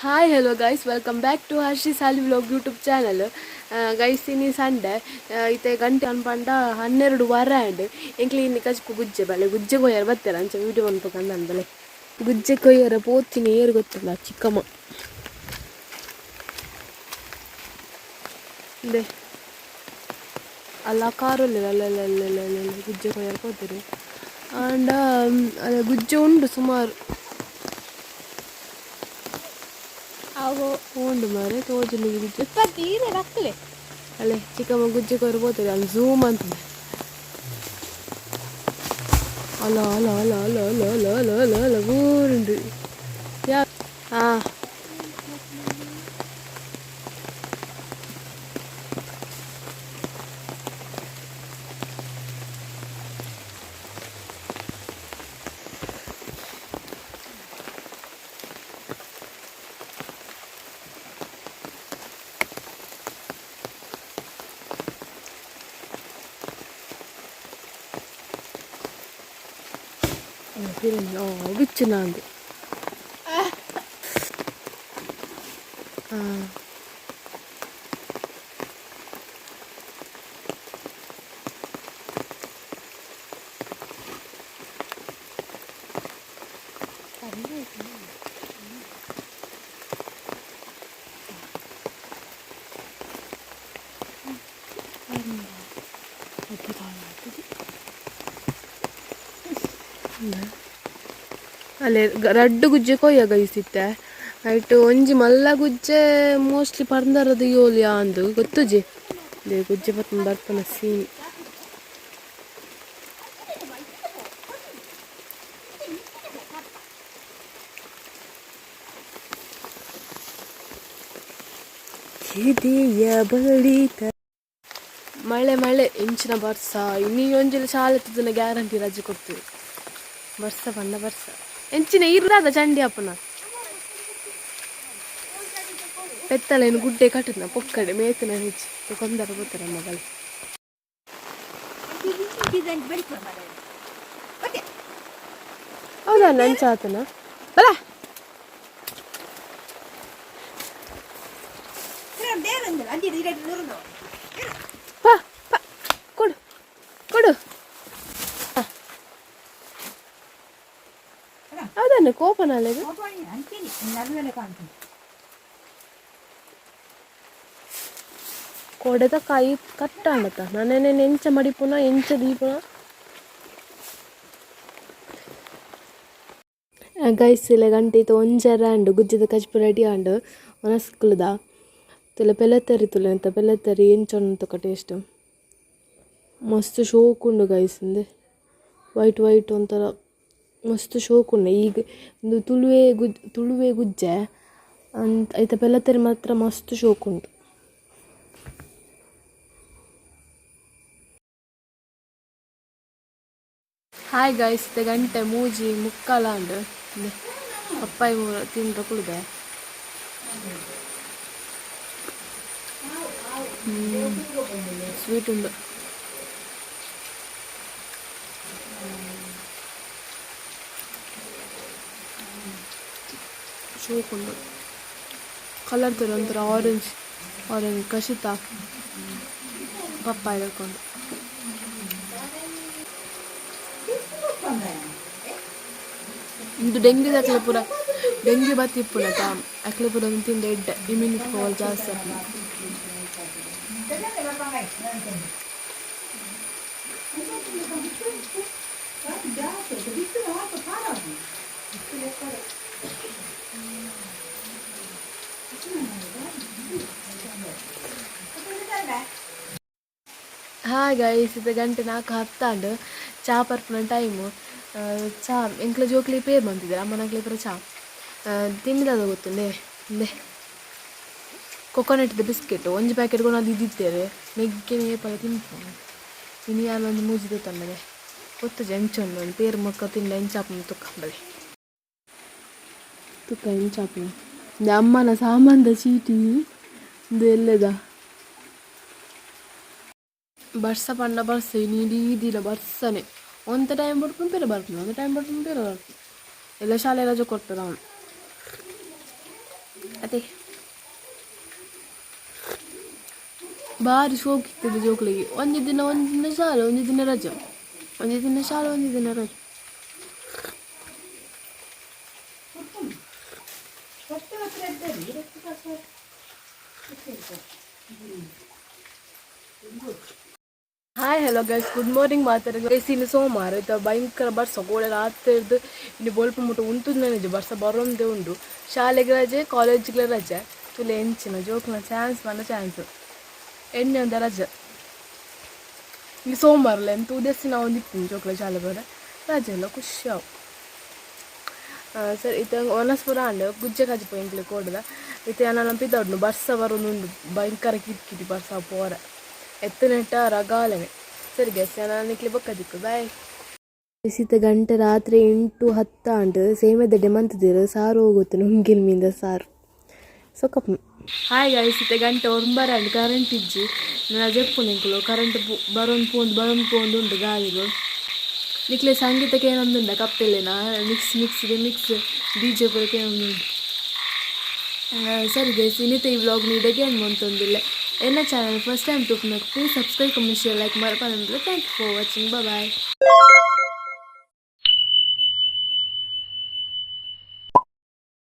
Hi hello guys, welcome back to Harshi Sali vlog YouTube channel. Guys, ಇನಿ Sunday, ಇತ್ತೆ ಗಂಟೆ ಅನ್ಪಂಡ 12:15 ಆಂಡ್. ಎಂಕ್ಲೆ ಇನಿ ಕಜ್ಪು ಗುಜ್ಜೆ ಬಲೆ ಗುಜ್ಜೆ ಕೊಯ್ಯರ ಬತ್ತೆರ ಅಂಚ ವೀಡಿಯೋ ಮನ್ಪಕಂದ ಬಲೆ ಗುಜ್ಜೆ ಕೊಯ್ಯರ ಪೋತಿನಿ. ಏರು ಗೊತ್ತಿಲ್ಲ, ಚಿಕ್ಕಮ್ಮ ಇಂದೆ ಅಲ್ಲ ಕಾರುಲ್ಲ ಅಲ್ಲ ಅಲ್ಲ ಅಲ್ಲ ಅಲ್ಲ ಅಲ್ಲ ಗುಜ್ಜೆ ಕೊಯ್ಯರ ಪೋತಿರಿ. ಆಂಡ ಅಲ್ಲ ಗುಜ್ಜೆ ಉಂಡು ಸುಮಾರು. ಅವು ಉಂಡು ಮಾರೆ, ತೋಜುಂಡು ಗುಜ್ಜೆ. ತೀರೆ ರಕ್ಕಲೆ. ಅಲ್ಲೇ ಚಿಕ್ಕಮ್ಮ ಗುಜ್ಜೆ ಕೊಯ್ಯರ ಪೋತಿರಿ. ಅಲ್ಲಿ ಝೂಮ್ ಅಂತದೆ. ಅಲ್ಲ ಅಲ್ಲ ಅಲ್ಲ ಅಲ್ಲ ಅಲ್ಲ ಅಲ್ಲ ಅಲ್ಲ ಅಲ್ಲ ಅಲ್ಲ ಊರುಂಡು ಯಾ. ಹಾಂ, ಬಿಚ್ಚು ನಂದು. ಹಾಂ, ಅಲ್ಲೇ ರಡ್ಡು ಗುಜ್ಜೆ ಕೊಯ್ಯ ಗೈಸ್ ಇತ್ತೆ. ಐಟ್ ಒಂಜಿ ಮಲ್ಲ ಗುಜ್ಜೆ ಮೋಸ್ಟ್ಲಿ ಪರ್ಂದರದ ಯೋಲಿ ಅಂದು ಗೊತ್ತುಜಿ. They ಗುಜ್ಜೆ ಬತ್ತನ ಬರ್ಪನ scene. ಬಳಿತ ಮಳೆ ಮಳೆ ಇಂಚಿನ ಬರ್ಸ. ಇನ್ನೀ ಒಂಜಿಲ ಶಾಲೆ ತುದಿನ ಗ್ಯಾರಂಟಿ ರಜೆ ಕೊಡ್ತೀವಿ. ಬರ್ಸ ಬಣ್ಣ ಬರ್ಸ ಎಂಚಿನ ಇರ್ದಾದ ಚಂಡಿ ಅಪ್ಪನ ಪೆತ್ತಲೇನು ಗುಡ್ಡೆ ಕಟ್ಟುನ ಪೊಕ್ಕಡೆ ಮೇತನ ಹೆಚ್ಚು ಕೊಂದರ ಗೊತ್ತರ ಮಗಳು. ಹೌದಾ? ನಂಚಾತನ ಬಲ. ಪಾ ಪಾ, ಕೊಡು ಕೊಡು. ಹೌದನ್ನ ಕೋಪನ ಅಲ್ಲ. ಕೊಡೆದ ಕಾಯಿ ಕಟ್ಟಾಂಡತ ನಾನೇನೆ ಎಂಚ ಮಡಿಪುನ ಎಂಚ ದೀಪುನ. ಗೈಸ್, ಇಲ್ಲ ಗಂಟೆ ಇತ್ತು ಒಂಜರ ಅಂಡು. ಗುಜ್ಜದ ಕಜ್ಪು ರೆಡಿ ಆಂಡು. ಒನಸ್ಕುಲದ ತುಲೆ ಪೆಲತ್ತರಿ ತುಲೆ ಅಂತ ಪೆಲತ್ತರಿ ಎಂಚ ಉಂಡು ಟೇಸ್ಟ್. ಮಸ್ತ್ ಶೋಕ್ ಉಂಡು ಗೈಸ್. ಇಂದೆ ವೈಟ್ ವೈಟ್ ಒಂಥರ ಮಸ್ತ್ ಶೋಕ್ ಉಂಡು. ಈಗ ಒಂದು ತುಳುವೆ ಗುಜ್ ತುಳುವೆ ಗುಜ್ಜೆ ಅಂತ ಐತ. ಪೆಲತ್ತರಿ ಮಾತ್ರ ಮಸ್ತ್ ಶೋಕ್ ಉಂಟು. ಹಾಯ್ ಗೈಸ್, ಇತ್ತೆ ಗಂಟೆ 3:45 ಆಂಡ್. ಪಪ್ಪಾಯಿ ಮೂರ ತಿಂದ್ರ ಕುಳಿದೆ. ಸ್ವೀಟ್ ಉಂಡು. ಶೋಕ್ ಉಂಡು. ಕಲರ್ ತರ ಒಂಥರ ಆರೆಂಜ್ ಆರೆಂಜ್ ಕಶಿತ ಪಪ್ಪಾಯಿ ತಕೊಂಡು. ಇಂದು ಡೆಂಗ್ಯೂ ಅಕ್ಲೆ ಪೂರ ಡೆಂಗ್ಯೂ ಬತ್ತಿ ಇಪ್ಪುನತ ಅಕ್ಲೆ ಪೂರ ಒಂದು ತಿಂದ ಎಡ್ಡೆ, ಇಮ್ಯುನಿಟಿ ಪವರ್ ಜಾಸ್ತಿ ಆಪುಂಡು. ಹಾಯ್ ಗೈಸ್, ಇದು ಗಂಟೆ 4:10 ಆಂಡ್. ಚಾ ಪರ್ಪುನ ಟೈಮು. ಚಾ ಎಂಕ್ಲ ಜೋಕ್ಲಿ ಪೇರ್ ಮಂತಿದ್ದಾರೆ, ಅಮ್ಮನಕ್ಲೆ ಪೂರ ಚಾ. ತಿಂಡಿದಾದ ಗೊತ್ತುಂಡೆ? ಇಂದೆ ಕೊಕೊನಟ್ದ ಬಿಸ್ಕೆಟ್ ಒಂಜಿ ಪ್ಯಾಕೆಟ್ ಕೊನದು ಇದ್ದಿತ್ತೇವೆ. ಮೆಗ್ಗೆನೆ ಏಪಲ ತಿನ್ಪುನು. ಇನಿ ಯಾನ್ ಒಂಜಿ ಮೂಜಿ ತಂಡದೆ ಗೊತ್ತುಜಿ ಎಂಚ ಉಂಡು. ಒಂದು ಪೇರ್ ಮೊಕ್ಕ ತಿಂಡ ಎಂಚ ಆಪುಂಡು ತುಕ್ಕಂಬಲೆ ತುಕ್ಕ ಎಂಚ ಆಪುಂಡು. ಇಂದೆ ಅಮ್ಮನ ಸಾಮಾನ್ದ ಚೀಟಿ. ಇಂದು ಎಲ್ಲೆದ ಬರ್ಸ ಪಂಡ ಬರ್ಸ. ಇನಿ ಇಡೀ ದಿನ ಬರ್ಸನೆ. ಒಂತೆ ಟೈಮ್ ಬಡ್ಪುಂಡು ಪಿರ ಬರ್ಪುಂಡು, ಒಂತೆ ಟೈಮ್ ಬಡ್ಪುಂಡು ಪಿರ ಬರ್ಪುಂಡು. ಎಲ್ಲ ಶಾಲೆ ರಜೆ ಕೊಡ್ತಾರೆ ಅವನು. ಅದೇ ಬಾರಿ ಶೋಕ್ ಇತ್ತದ ಜೋಕ್ಲಿಗೆ. ಒಂಜಿ ದಿನ, ಒಂಜಿ ದಿನ ಶಾಲೆ, ಒಂಜಿ ದಿನ ರಜೆ, ಒಂಜಿ ದಿನ ಶಾಲೆ, ಒಂಜಿ ದಿನ ರಜೆ. Hi, hello guys, good morning. ಮಾತಾಡಿದ ಗೈಸ್, ಇನ್ನು ಸೋಮವಾರ. ಇತ್ತ ಭಯಂಕರ ಬರ್ಸ. ಗೋಡೆ ರಾತ್ರಿ ಹಿಡ್ದು ಇನ್ನು ಬೊಲ್ಪ ಮುಟ್ಟ ಉಂಟು. ನನಗೆ ಬರ್ಸ ಬರೋಂದೇ ಉಂಡು. ಶಾಲೆಗೆ ರಜೆ, ಕಾಲೇಜ್ಗೆ ರಜೆ. ತುಲೆ ಎಂಚಿನ ಜೋಕ್ನ ಚಾನ್ಸ್ ಬಂದ ಚಾನ್ಸ್ ಎಣ್ಣೆ ಒಂದ ರಜೆ. ಇಲ್ಲಿ ಸೋಮವಾರಲ್ಲ ಎಂತ ಉದ್ದೇಶ ನಾವು ಒಂದು ಜೋಕ್ಲ ಶಾಲೆ ಬರ ರಜೆ ಎಲ್ಲ ಖುಷಿ ಅವು. ಸರಿ, ಇತ್ತ ಒನಸ್ ಪೂರ ಆಂಡ್. ಗುಜ್ಜೆ ಕಾಜಿ ಪೋಯಿಂಕ್ಲೆ ಕೋಡದ. ಇತ್ತೆ ನನ್ನ ಪಿದಡ್ನು. ಬರ್ಸ ಬರೋದುಂಡು, ಭಯಂಕರ ಕಿರಿಕಿರಿ ಬರ್ಸ ಪೋರ ಎತ್ತನೆಟ್ಟ ರಗಾಲನೆ. ಸರಿ ಗೈಸ್, ನಾನು ನಿಕ್ಲೆ ಬೊಕ್ಕ ದಿಕ್ಕು. ಬಾಯ್. ಇತ್ತ ಗಂಟೆ ರಾತ್ರಿ 8:10 ಆಂಡ್. ಸೇಮೆದೆಡ್ಡೆ ಮಂತುದೆರ್. ಸಾರು ಹೋಗುತ್ತೆ ನುಂಗಿಲ್ ಮೀನ್ದ ಸಾರು ಸೊಕಪ್. ಹಾಯ್ ಗೈಸ್, ಇತ್ತೆ ಗಂಟೆ 9 ಆಂಡ್. ಕರೆಂಟ್ ಇಜ್ಜಿ. ನನ್ನ ಜೆಪ್ಪು ನಿಂಕುಲು. ಕರೆಂಟ್ ಬರೋನ್ ಪೋಂದು ಬರೋನ್ ಪೋಂದು ಉಂಟು ಗಾಳಿಗು. ನಿಕ್ಲೆ ಸಂಗೀತಕ್ಕೆ ಏನೊಂದುಂಡ ಕಪ್ಪೆಲೆನ ಮಿಕ್ಸ್ ಮಿಕ್ಸ್ ಮಿಕ್ಸ್ ಡಿಜೆ ಪೂರ ಕೇನೊಂದುಂಡು. ಸರಿ ಗೈಸ್, ಇನ್ನಿತ ಈ ವ್ಲಾಗ್ ಇಡೆಗೆ ಎಂಡ್ ಮಂತೊಂದುಲ್ಲೆ. ಎನ್ನ ಚಾನಲ್ ಫಸ್ಟ್ ಟೈಮ್ ತೂಪುನಕುಲು please subscribe, comment, share, like ಮರಪಂದ್ರೆ. Thank you for watching. Bye.